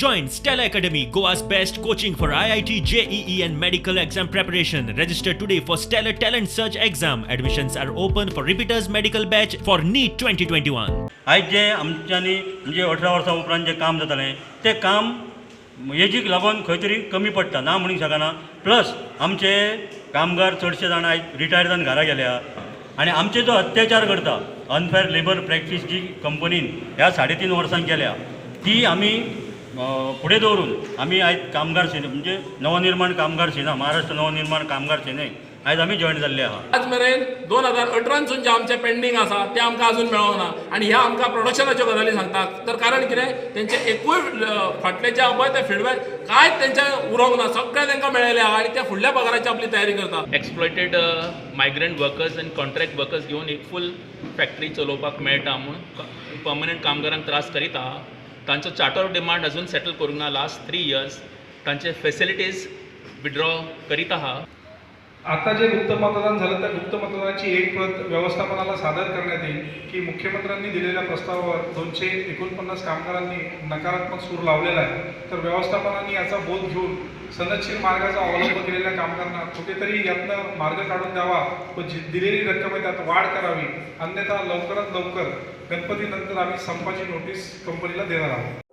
Join Stellar Academy, Goa's best coaching for IIT, JEE, and medical exam preparation. Register today for Stellar Talent Search exam. Admissions are open for repeaters medical batch for NEET 2021. आयज जें आमच्यांनी म्हणजे 18 वर्सां उपरांत जें काम जातालें तें काम एजीक लागून खंय तरी कमी पडटा, ना म्हणूंक शकना. प्लस आमचे कामगार चडशे जाण आयज रिटायर जावन घरा गेल्या आनी आमचे जो अत्याचार करता, अनफेर लेबर प्रॅक्टीस जी कंपनीन ह्या 3.5 वर्सांक केल्या ती आमी फुडें दवरून आमी आयज कामगार सेने, म्हणजे नवनिर्माण कामगार सेना, महाराष्ट्र नवनिर्माण कामगार सेनेक आयज आमी जॉयन जाल्ले आहा. आज मेरेन 2018सून जे आमचे पेंडींग आसा ते आमकां अजून मेळोंक ना आनी ह्या आमकां प्रोडक्शनाच्यो गजाली सांगता. तर कारण कितें, तेंचे एकूय फाटले जे आहा पळय ते फिडबॅक कांयच तेंचे उरोंक ना. सगळें तांकां मेळिल्लें आहा आनी ते फुडल्या पगाराची आपली तयारी करता. Exploited migrant workers आनी कॉन्ट्रॅक्ट वर्कर्स घेवन एक फूल फॅक्टरी चलोवपाक मेळटा म्हूण पर्मनंट कामगारांक त्रास करीत आहा. तांचो चार्टर ऑफ डिमांड अजून सेटल करूंक ना. लास्ट 3 इयर्स तांचे फेसिलिटीज विड्रॉ करीत आहा. आता जे गुप्त मतदान झालं, त्या गुप्त मतदानाची एक प्रत व्यवस्थापनाला सादर करण्यात येईल की मुख्यमंत्र्यांनी दिलेल्या प्रस्तावावर 249 कामगारांनी नकारात्मक सूर लावलेला आहे. तर व्यवस्थापनाने याचा बोध घेऊन सनदशीर मार्गाचा अवलंब केलेल्या कामगारांना कुठेतरी यातनं मार्ग काढून द्यावा व जी दिलेली रक्कम आहे त्यात वाढ करावी. अन्यथा लवकरात लवकर गणपतीनंतर आम्ही संपाची नोटीस कंपनीला देणार आहोत.